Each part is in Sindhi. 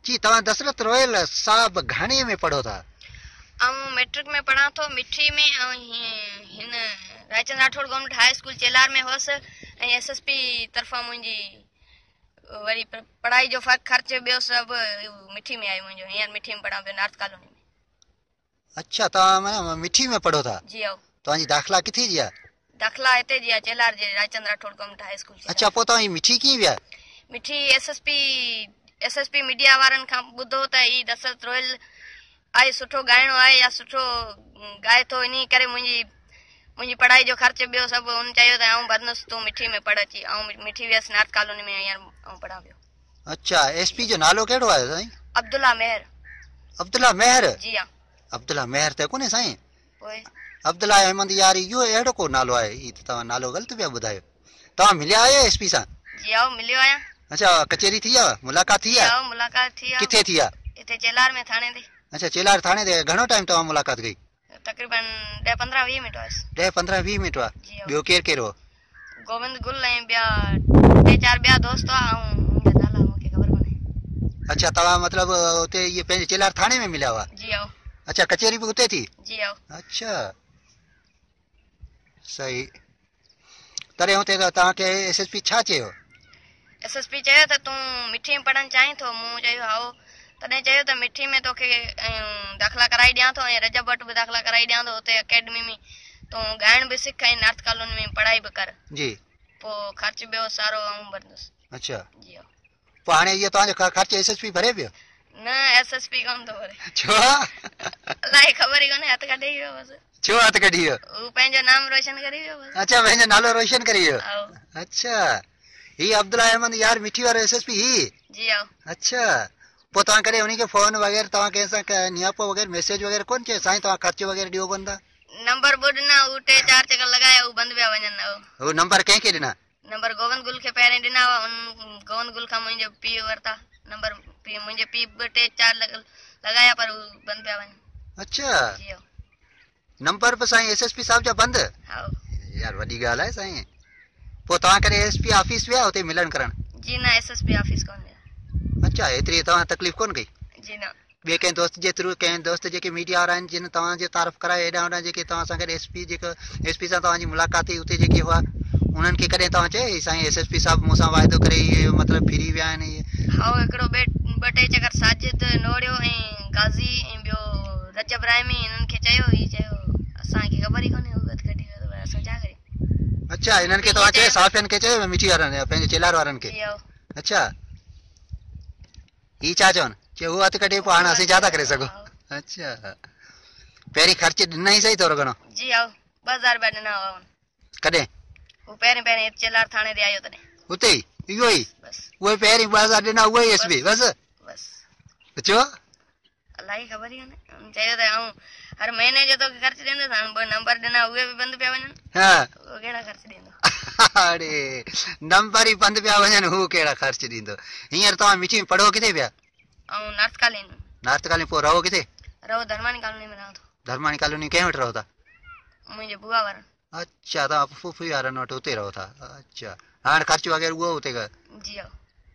جي توهان دسرت روهيل صاحب گهڻي ۾ پڙهو ٿا؟ آئون مئٽرڪ ۾ پڙهان ٿو مٺي ۾ ۽ هن Raichand Rathore government high school Chelar ۾ هوس ۽ ايس ايس پي طرفان منهنجي وري پڙهائي جو فرق خرچ ٻيو سڀ مٺي ۾ آيو منهنجو هينئر مٺي ۾ پڙهان پيو نارٿ ڪالوني ۾. اڇا توهان معنيٰ مٺي ۾ پڙهو ٿا؟ جي هائو. توهان جي داخلا ڪٿي جي آهي؟ داخلا هتي جي آهي چيلهار جي Raichand Rathore government high school Chelhar. اڇا پوء توهان هي مٺي ڪيئن ويا؟ مٺي ايس ايس پي ميڊيا وارن کان ٻڌو ته هي دسرت روهيل آهي سٺو ڳائڻو آهي يا سٺو ڳائي ٿو انهي ڪري منهنجي منهنجي پڙهائي جو خرچ ٻيو سڀ هن چيو ته آئون ڀرندس تون مٺي ۾ پڙهه اچي آئون مٺي ويس نارٿ ڪالوني ۾ هينئر آئون پڙهان پيو. اڇا ايس پي جو نالو ڪهڙو آهي سائين؟ عبدالله مهر. عبدالله مهر؟ جي ها. عبدالله مهر ته ڪونهي سائين. پوء؟ عبدالله احمد يار اهو اهڙو ڪو نالو آهي هي ته توهان نالو غلط پيا ٻڌايو. توهان مليا آهيو ايس پي سان؟ جي ها مليو آهيان. اڇا ڪچهري ٿي آ ملاقات ٿي آ؟ جي ها ملاقات ٿي آ. ڪٿي ٿي آ؟ هتي چيلهار ۾ ٿاڻي تي. اڇا چيلهار ٿاڻي تي گهڻو ٽائيم توهان ملاقات ڪئي؟ تقريبن ڏهه پندرهن ويهه منٽ هئس. ڏهه پندرهن ويهه منٽ هئا. جي ها. ٻيو ڪير ڪير هو؟ گوبند گل ۽ ٻيا ٽي چار ٻيا دوست هئا ۽ انهن جا نالا مون کي خبر ڪونهي. اڇا توهان مطلب اتي اهي پنهنجي چيلهار ٿاڻي ۾ مليا هئا؟ جي ها. اڇا ڪچهري به اتي ٿي؟ جي ها. اڇا صحيح تڏهن اتي توهان کي ايس ايس پي ڇا چيو؟ ايس ايس پي چيو ته تون مٺي ۾ پڙهڻ چاهين ٿو؟ مون چيو هائو. تڏهن چيو ته مٺي ۾ توکي داخلا ڪرائي ڏيان ٿو ۽ رجب وٽ به داخلا ڪرائي ڏيان ٿو اتي اڪيڊمي ۾ تون ڳائڻ به سک ۽ نارٿ ڪالوني ۾ پڙهائي به ڪر. جي. پوء خرچ ٻيو سارو آئون ڀرندس. اڇا. جي ها. پوء هاڻي اهو توهان جو خرچ ايس ايس پي ڀري پيو؟ نه ايس ايس پي ڪونه ٿو ڀري. ڇو؟ الائي خبر ئي ڪونهي هٿ ڪڍي ويو بس. ڇو هٿ ڪڍي ويو؟ هو پنهنجو نام روشن ڪري ويو بس. اڇا پنهنجو نالو روشن ڪري ويو. هائو. اڇا هي عبدالله احمد يار مٺي وارو ايس ايس پي هي؟ جي هائو. اڇا پوء توهان ڪڏهن انهي کي فون وغيره توهان ڪنهن سان نياپو وغيره ميسيج وغيره ڪونه چيو سائين توهان خرچ وغيره ڏيو ڪونه ٿا؟ نمبر به ڏنا هو ٽي چار چڪر لڳايا هو بند پيا وڃن هو. هو نمبر ڪنهن کي ڏنا؟ نمبر گوبند گل کي پهرين ڏنا هئا ان گوبند گل کان منهنجي پيء ورتا نمبر منهنجي پيء ٻه ٽي چار لڳايا پر هو بند پيا وڃن. اڇا جي هائو. نمبر به سائين ايس ايس پي صاحب جا بند؟ هائو. يار وڏي ڳالهه آهي سائين. پوء توهان ڪڏهن ايس پي آفيس ويا اتي ملڻ ڪرڻ؟ جي نه ايس ايس پي آفيس ڪونه ويا. اڇا ايتري توهان تڪليف ڪونه ڪئي؟ جي نه. ٻئي ڪنهن دوست جي ٿرو ڪنهن دوست جيڪي ميڊيا وارا آهن جن توهان جو تعارف ڪرايو هيڏانهن هوڏانهن جيڪي توهان سان گڏ ايس پي جيڪو ايس پي سان توهان جي ملاقات ٿي اتي جيڪي هئا انهن کي ڪڏهن توهان چيو هي سائين ايس ايس پي صاحب مون سان واعدو ڪري اهي مطلب ڦري ويا آهن اهي. هائو هڪڙو ٻه ٽي چڪر ساجد نوڙيو ۽ غازي ۽ ٻيو رجب رحيمي انهن کي چيو هي چيو اسان کي خبر ئي ڪونهي هو هٿ ڪڍي ويو ته اسان ڇا ڪريون. اڇا انهن کي توهان چيو صحافين کي چيو مٺي وارن يا پنهنجي چيلهار وارن کي. جي هائو. اڇا. هي ڇا چون؟ چي هو هٿ ڪڍي پوء هاڻ اسين ڇا ٿا ڪري سگهون. اڇا پهرين خرچ ڏنائين سهي ٿورو گهڻو؟ جي هائو 2000 رپيا ڏنا هئا هن. ڪڏهن؟ هو پهرين پهرين هت چيلهار ٿاڻي تي آيو تڏهن. اتي ئي؟ اهو ئي؟ بس. اهي پهرين 2000 ڏنا اهو ئي ايس پي بس؟ بس. ڇو؟ الائي خبر ئي ڪونهي. هن چيو ته آئون هر مهيني جو توکي خرچ ڏيندس هاڻ ٻه نمبر ڏنا اهي به بند پيا وڃن. ها. اهو ڪهڙا خرچ ڏيندو. اڙي نمبر ئي بند پيا وڃن هو ڪهڙا خرچ ڏيندو. هينئر توهان مٺي ۾ پڙهو ڪٿي پيا؟ آئون نارٿ ڪالوني. نارٿ ڪالوني پوء رهو ڪٿي؟ رهو ڌرماڻي ڪالوني ۾ رهان ٿو. ڌرماڻي ڪالوني ڪنهن وٽ رهو ٿا؟ منهنجي بوا وارن. اڇا توهان ڦوڦي وارن وٽ اتي رهو ٿا. اڇا هاڻ خرچ وغيره اهو اتي جي ها.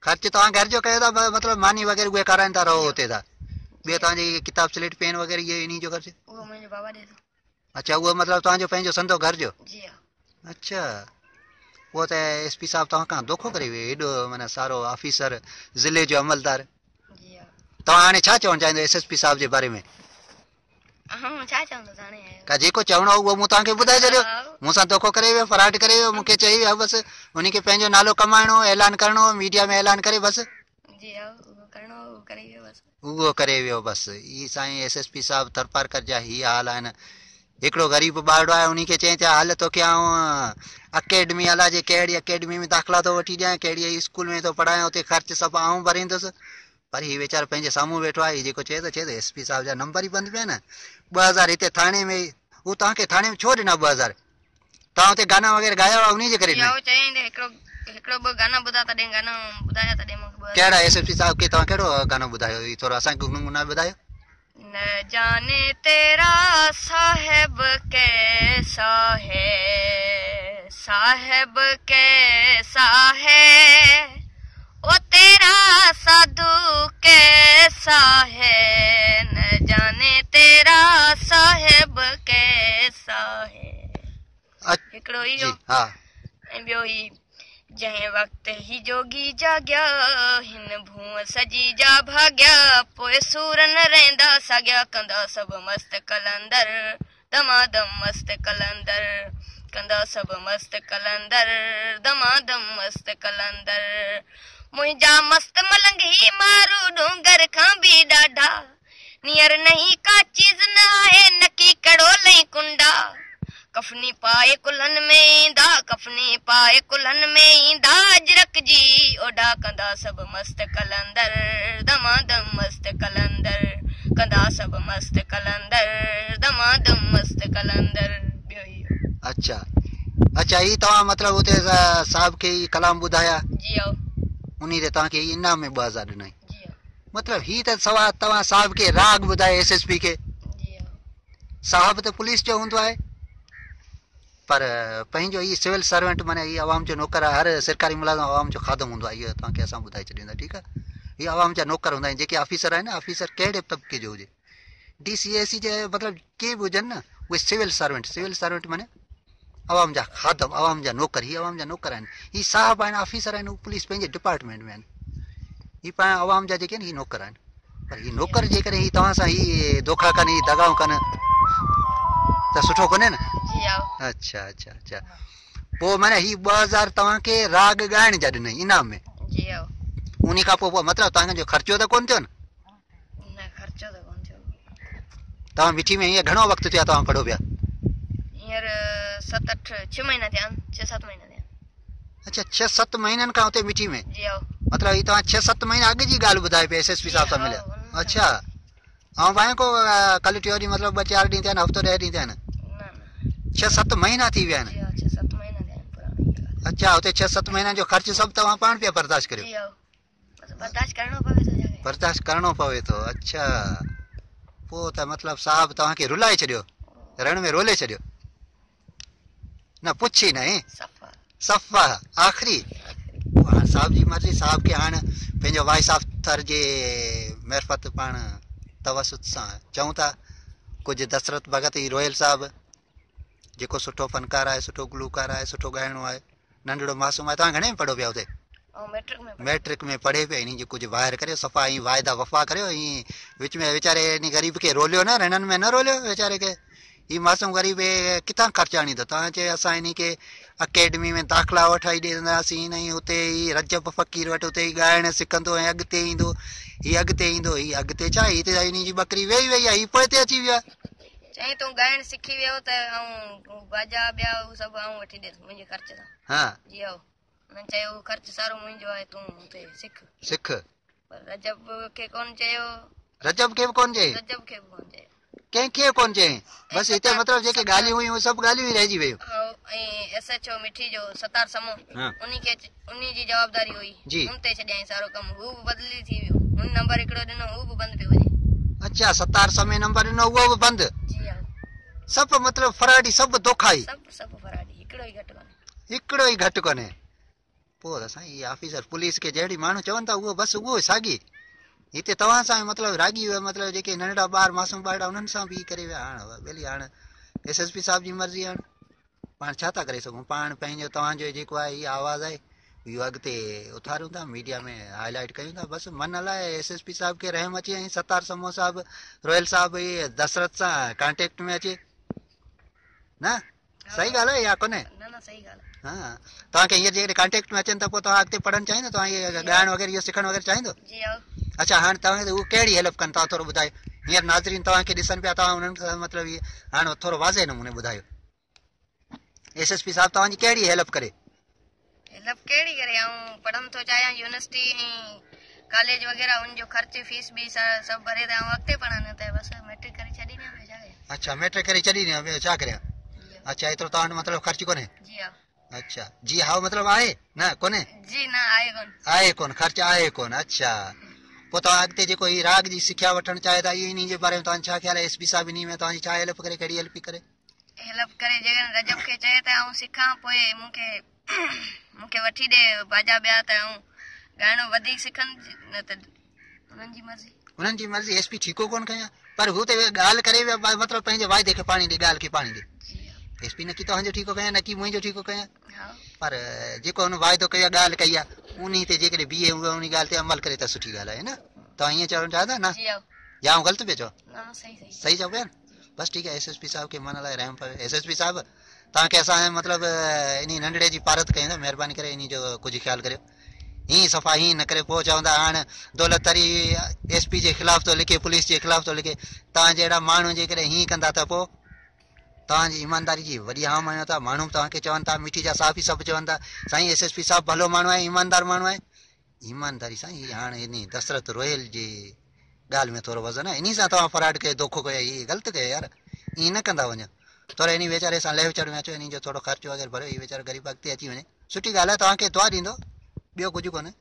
خرچ توهان گهر جو ڪيو ٿا مطلب ماني وغيره اهي کارائن ٿا رهو اتي ٿا. ٻيو توهان جي ڪتاب سليٽ پين وغيره اهي انهي جو خرچ؟ اهو منهنجو بابا ڏي ٿو. اڇا اهو مطلب توهان جو پنهنجو سندو گهر جو؟ جي ها. اڇا پوء ته ايس پي صاحب توهان کان دوکو ڪري ويو ايڏو معنيٰ سارو آفيسر ضلعي جو عملدار. جي ها. توهان هاڻي ڇا چوڻ چاهيندو ايس ايس پي صاحب جي باري ۾؟ آئون ڇا چوندس هاڻي. ڪا جيڪو چوڻو هو اهو مون توهان کي ٻڌائي ڇڏيو. مون سان دوکو ڪري ويو فراڊ ڪري ويو مون کي چئي ويو بس ان کي پنهنجو نالو ڪمائڻو هو اعلان ڪرڻو هو ميڊيا ۾ اعلان ڪري بس. جي ها اهو ڪرڻو هو اهو ڪري ويو بس. اهو ڪري ويو بس. هي سائين ايس ايس پي صاحب ٿرپارڪر جا هي حال آهن. هڪڙو غريب ٻارڙو آهي انهي کي چئين ٿا هل توکي آئون اڪيڊمي الاجي ڪهڙي اڪيڊمي ۾ داخلا ٿو وٺي ڏيان ڪهڙي اسڪول ۾ ٿو پڙهايان اتي خرچ سڀ آئون ڀريندس. پر هي ويچارو پنهنجي سامهون ويٺو آهي، هي جيڪو چئي ٿو، چئي ٿو ايس پي صاحب جا نمبر ئي بند پيا آهن، 2000 هتي ٿاڻي ۾ هو توهان کي ٿاڻي ۾ ڇو ڏنا 2000؟ توهان اتي گانا وغيره ڳايا هئا انهي جي ڪري ڏنا؟ اهو چيائين ته هڪڙو هڪڙو ٻه گانا ٻڌا تڏهن گانا ٻڌايا تڏهن مون کي 2000. ڪهڙا ايس ايس پي صاحب کي توهان ڪهڙو گانو ٻڌايو هي ٿورو اسان کي گنگنائي ٻڌايو. نه جاني تيرا صاحب ڪيسا هي صاحب ڪيسا هي او تيرا ساڌو ڪيسا. ڪيسا هي نه جاني تيرا صاحب ڪيسا هي. هڪڙو اهو ها. ۽ ٻيو هي جنهن وقت هي جوڳي جاڳيا هن ڀونء سڄي جا ڀاڳيا پوء سور نه رهندا ساڳيا ڪندا سڀ مست قلندر دمادم مست قلندر ڪندا سڀ مست قلندر دمادم مست قلندر منهنجا مست ملنگ هي مارو ڏونگر کان به ڏاڍا نيئر نهين ڪا چيز نه آهي نڪي ڪڙول ۽ ڪنڊا ڪفني پائي ڪلهن ۾ ايندا ڪفني پائي ڪلهن ۾ ايندا اجرڪ جي اوڍا ڪندا سڀ مست قلندر دمادم مست قلندر ڪندا سڀ مست قلندر دمادم مست قلندر ٻيو اهو. اڇا اڇا هي توهان مطلب اتي صاحب کي هي ڪلام ٻڌايا جي هائو. انهي تي توهان کي هي انعام ۾ 2000 ڏنائين. جي هائو. مطلب هي ته سوا توهان صاحب کي راڳ ٻڌائي ايس ايس پي کي. جي هائو. صاحب ته پوليس جو هوندو آهي پر پنهنجو هي سول سرونٽ معنيٰ هي عوام جو نوڪر آهي هر سرڪاري ملازم عوام جو خادم هوندو آهي اهو توهان کي اسان ٻڌائي ڇڏيون ٿا ٺيڪ آهي هي عوام جا نوڪر هوندا آهن جيڪي آفيسر آهن آفيسر ڪهڙي به طبقي جو هجي ڊي سي اي سي جي مطلب ڪي به هجن نه اهي سول سرونٽ سول سرونٽ معنيٰ عوام جا خادم عوام جا نوڪر هي عوام جا نوڪر آهن هي صاحب آهن آفيسر آهن هو پوليس پنهنجي ڊپارٽمينٽ ۾ آهن هي پاڻ عوام جا جيڪي آهن هي نوڪر آهن پر هي نوڪر جيڪڏهن هي توهان سان هي دوکا ڪن هي دغائون ڪن ته سٺو ڪونهي نه جي ها اچھا اچھا اچھا پوء معنيٰ هي 2000 توهان کي راڳ ڳائڻ جا ڏنائين انعام ۾ جي ها انهي کان پوء مطلب توهان جو خرچو ته ڪونه ٿيو نه نه خرچو ته ڪونه ٿيو. توهان مٺي ۾ هينئر گهڻو وقت ٿيو آهي توهان پڙهو پيا؟ هينئر ست اٺ ڇهه مهينا ٿيا آهن ڇهه ست مهينا ٿيا آهن. اڇا ڇهه ست مهينن کان اتي مٺي ۾؟ جي هائو. مطلب هي توهان ڇهه ست مهينا اڳ جي ڳالهه ٻڌائي پيا ايس ايس پي صاحب سان مليا. اڇا آئون ڀانيان ڪو ڪلهه ٽيون ڏينهن مطلب ٻه چار ڏينهن ٿيا آهن هفتو ڏهه ڏينهن ٿيا آهن. نه نه. ڇهه ست مهينا ٿي ويا آهن. جي ها ڇهه ست مهينا ٿيا آهن پراڻي ڳالهه. اڇا اتي ڇهه ست مهينن جو خرچ سڀ توهان پاڻ پيا برداشت ڪريو. جي هائو. برداشت ڪرڻو پوي ٿو ڇا ڪيان. برداشت ڪرڻو پوي ٿو اڇا پوء ته مطلب صاحب توهان کي رلائي ڇڏيو رڻ ۾ رولي ڇڏيو نه پڇ ئي نه هين صفا صفا آخري پوء هاڻ صاحب جي مرضي صاحب کي هاڻ پنهنجو وائس آف ٿر جي معرفت پاڻ توسط سان چئون ٿا ڪجهه دسرت ڀڳت هي روهيل صاحب جيڪو سٺو فنڪار آهي سٺو گلوڪار آهي سٺو ڳائڻو آهي ننڍڙو معصوم آهي توهان گهڻي ۾ پڙهو پيا اتي؟ آئون ميٽرڪ ۾ پڙهان. ميٽرڪ ۾ پڙهي پيو انهي جي ڪجهه واهر ڪريو صفا ائين واعدا وفا ڪريو ائين وچ ۾ ويچاري انهي غريب کي روليو نه رڻن ۾ نه روليو ويچاري کي هي معصوم غريب هي ڪٿان خرچ آڻيندو توهان چيو اسان انهي کي اڪيڊمي ۾ داخلا وٺائي ڏينداسين ۽ اتي هي رجب فقير وٽ اتي ئي ڳائڻ سکندو ۽ اڳتي ايندو هي اڳتي ايندو هي اڳتي ڇا هي ته انهي جي ٻڪري ويئي ويئي آهي هي پوئتي اچي ويو آهي. چيائين تون ڳائڻ سکي ويو ته آئون باجا ٻيا هو سڀ آئون وٺي ڏيندس منهنجي خرچ سان. ها. جي هائو. انهن چيو هو خرچ سارو منهنجو آهي تون اتي سک. سک. پر رجب کي ڪونه چيو. رجب کي به ڪونه چيائين؟ رجب کي به ڪونه چيو. ڪنهن کي به ڪونه چيائين؟ بس هتي مطلب جيڪي ڳالهيون هيون اهي سڀ ڳالهيون ئي رهجي ويون. هائو ۽ ايس ايڇ او مٺي جو ستار سمو انهي کي انهي جي جوابداري هئي. جي. ان تي ڇڏيائين سارو ڪم هو به بدلي ٿي ويو. هن نمبر هڪڙو ڏنو هو به بند پيو وڃي. اڇا ستار سمي نمبر ڏنو اهو به بند. جي ها. سڀ مطلب فراڊي سڀ دوکائي. سڀ سڀ فراڊي هڪڙو ئي گهٽ ڪونهي. هڪڙو ئي گهٽ ڪونهي. پوء ته سائين هي آفيسر پوليس کي جهڙي ماڻهو چون ٿا اهو بس اهو ساڳي هتي توهان سان مطلب راڳي مطلب جيڪي ننڍڙا ٻار معصوم ٻارڙا انهن سان به ڪري ويا هاڻ ٻيلي هاڻ ايس ايس پي صاحب جي مرضي هاڻ پاڻ ڇا ٿا ڪري سگهون پاڻ پنهنجو توهان جو جيڪو آهي هي آواز آهي اهو اڳتي اٿاريون ٿا ميڊيا ۾ هائي لائيٽ ڪيون ٿا بس من الائي ايس ايس پي صاحب کي رحم اچي ۽ ستار سمو صاحب روهيل صاحب هي دسرت سان ڪانٽيڪٽ ۾ اچي نه صحيح ڳالهه آهي يا ڪونهي نه نه صحيح ڳالهه ها توهان کي هينئر جيڪڏهن ڪانٽيڪٽ ۾ اچن ته پوء توهان اڳتي پڙهڻ چاهيندو توهان هي ڳائڻ وغيره اهو سکڻ وغيره چاهيندو جي ها اڇا هاڻ توهان کي هو ڪهڙي هيلپ ڪن توهان ٿورو ٻڌايو هينئر ناظرين توهان کي ڏسن پيا توهان انهن سان مطلب هي هاڻ ٿورو واضح نموني ٻڌايو ايس ايس پي صاحب توهان جي ڪهڙي هيلپ ڪري؟ هيلپ ڪهڙي ڪري آئون پڙهڻ ٿو چاهيان يونيورسٽي ۽ ڪاليج وغيره ان جو خرچ فيس بي سڀ ڀري ته آئون اڳتي پڙهان نه ته بس ميٽرڪ ڪري ڇڏي ڏيان ٻيو ڇا ڪريان. اڇا ميٽرڪ ڪري ڇڏي ڏيان ٻيو ڇا ڪريان. اڇا ايترو توهان وٽ مطلب خرچ ڪونهي. جي ها. اڇا جي ها مطلب آهي نه ڪونهي. جي نه آهي ڪون. آهي ڪون خرچ آهي ڪون اڇا پوء توهان اڳتي جيڪو هي راڳ جي سکيا وٺڻ چاهيو ٿا انهي جي باري ۾ توهان جو ڇا خيال آهي ايس پي صاحب انهي ۾ توهان جي ڇا هيلپ ڪري ڪهڙي هيلپ ڪري. هيلپ ڪري جيڪڏهن رجب کي چئي ته آئون سکان پوء مون کي مون کي وٺي ڏي باجا ٻيا ته آئون ڳائڻو وڌيڪ سکان نه ته. انهن جي مرضي. انهن جي مرضي ايس پي ٺيڪو ڪونه کنيو پر هو ته ڳالهه ڪري ويا مطلب پنهنجي واعدي کي پاڻي ڏي ڳالهه کي پاڻي ڏي. ايس پي نڪي توهان جو ٺيڪو کنيو نڪي منهنجو ٺيڪو کنيو پر جيڪو هن واعدو ڪيو آهي ڳالهه ڪئي آهي انهي تي جيڪڏهن بيهي هو انهي ڳالهه تي عمل ڪري ته سٺي ڳالهه آهي نه توهان ائين چوڻ چاهيو ٿا نه يا آئون غلط پيو چوان صحيح چئو پيا نه بس ٺيڪ آهي ايس ايس پي صاحب کي من لاء رحم پوي ايس ايس پي صاحب توهان کي اسان مطلب انهي ننڍڙي جي پارت ڪيون ٿا مهرباني ڪري انهي جو ڪجهه خيال ڪريو هيئن صفا هيئن نه ڪري پوء چوندا هاڻ دولت تري ايس پي جي خلاف ٿو لکي پوليس جي خلاف ٿو لکي توهان جهڙا ماڻهو جيڪڏهن هيئن ڪندا ته پوء توهان جي ايمانداري جي وڏي هام هڻيو ٿا ماڻهو به توهان کي چون ٿا مٺي جا صحافي سڀ چون ٿا سائين ايس ايس پي صاحب ڀلو ماڻهو آهي ايماندار ماڻهو آهي ايمانداري سان هي هاڻ انهي دسرت روهيل جي ڳالهه ۾ ٿورو وزن آهي انهي سان توهان فراڊ ڪيو دوکو ڪيو هي غلط ڪيو يار ائين نه ڪندا وڃو ٿورو انهي ويچاري سان لهه چڙ ۾ اچو انهي جو ٿورو خرچ وغيره ڀريو هي ويچارو غريب اڳتي اچي وڃي سٺي ڳالهه آهي توهان کي دعا ڏيندو ٻيو ڪجهه ڪونهي.